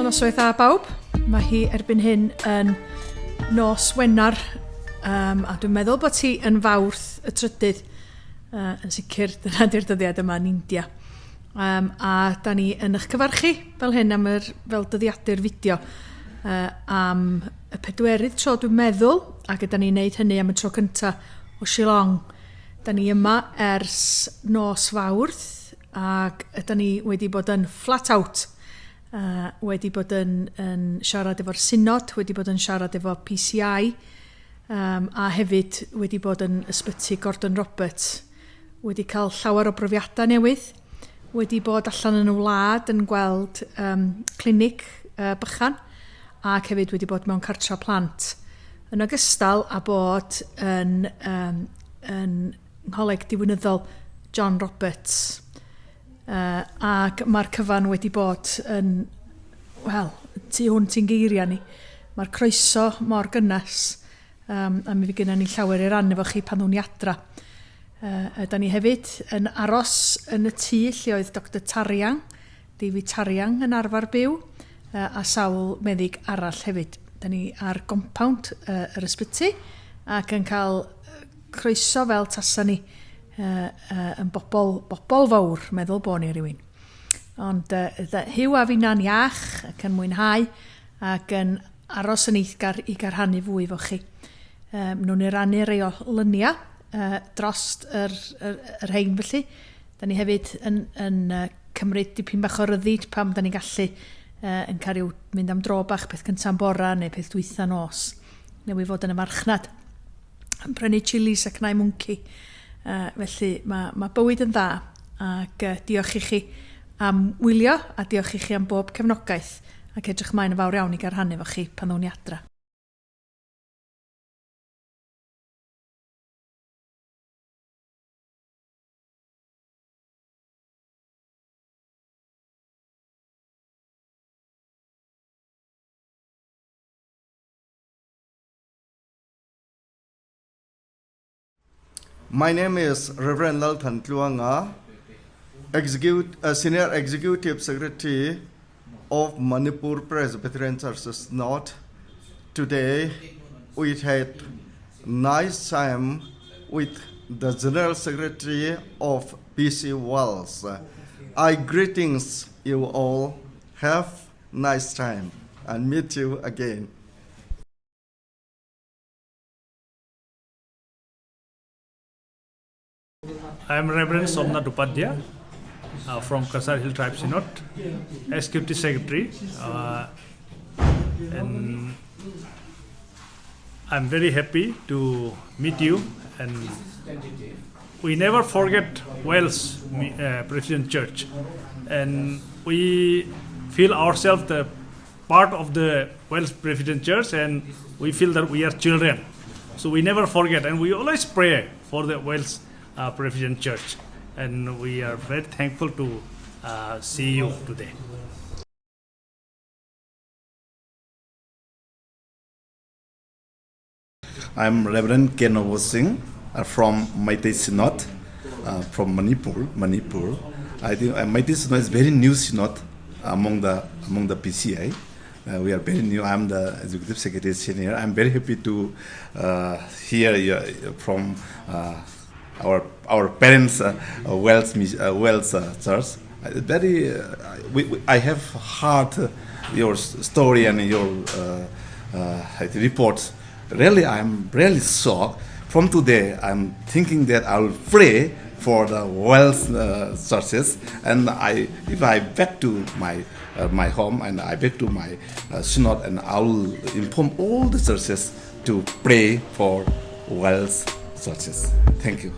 noswaith dda bawb. Mae hi erbyn hyn yn nos Wener um, a dwi'n meddwl bod hi yn fawrth y trydydd. Uh, yn sicr, dyna di'r dyddiad yma yn India. Um, a da ni yn eich cyfarchu fel hyn am yr, fel dyddiadur fideo uh, am y pedwerydd tro dwi'n meddwl, ac yda ni'n neud hynny am y tro cyntaf o Shillong. Da ni yma ers nos Fawrth ac yda ni wedi bod yn flat out. Uh, wedi bod yn, yn siarad efo'r synod, wedi bod yn siarad efo PCI, um, a hefyd wedi bod yn ysbyty Gordon Roberts. Wedi cael llawer o brofiadau newydd, wedi bod allan yn y wlad yn gweld um, clinig uh, bychan, ac hefyd wedi bod mewn cartra plant. Yn ogystal â bod yn, um, yn ngholeg diwinyddol John Roberts. Uh, ac mae'r cyfan wedi bod yn, wel, tu hwnt i'n geiriau ni. Mae'r croeso mor gynnes, um, a mi fydd gennym ni llawer i rannu efo chi pan ddwn ni adra. Uh, da ni hefyd yn aros yn y tŷ lle oedd Dr Tariang, David Tariang yn arfer byw, uh, a sawl meddyg arall hefyd. Da ni ar gompawnd uh, yr ysbyty ac yn cael croeso fel tasa ni uh, uh, yn bobl, bobl fawr, meddwl bod ni rhywun. Ond uh, Huw a finna'n iach ac yn mwynhau ac yn aros yn eiddgar i garhanu fwy efo chi. Um, nhw'n ei rannu rei o lyniau uh, dros yr, yr, yr hein felly. Da ni hefyd yn, yn uh, cymryd dipyn bach o ryddid pam da ni'n gallu uh, yn cael rhyw mynd am dro bach peth cynta'n bora neu peth dwytha nos. Neu fod yn y marchnad yn prynu chilis ac nai mwnci. Uh, felly mae, mae bywyd yn dda ac uh, diolch i chi am wylio a diolch i chi am bob cefnogaeth ac edrych ymlaen yn fawr iawn i gael rhannu efo chi pan ddown ni adra. My name is Reverend Lalthantluanga, Execute, Senior Executive Secretary of Manipur Presbyterian Churches North. Today, we had nice time with the General Secretary of PC Wales. I greetings you all. Have nice time and meet you again. I am Reverend Somnath Upadhya from Kasar Hill Tribe Synod, Executive Secretary. And I'm very happy to meet you. And we never forget Wales Presbyterian Church. And we feel ourselves the part of the Wales Presbyterian Church, and we feel that we are children. So we never forget, and we always pray for the Wales Presbyterian Church. And we are very thankful to see you today. I'm Reverend Kenovo Singh from Meitei Synod, from Manipur. Manipur. I think Meitei Synod is very new synod among the PCI. We are very new. I'm the executive secretary senior. I'm very happy to hear from our parents, Wales Church. Very, I have heard your story and your reports. Really, I'm really shocked. From today, I'm thinking that I will pray for the Wales churches, and if I back to my my home and I back to my synod, and I will inform all the churches to pray for Wales churches. Thank you.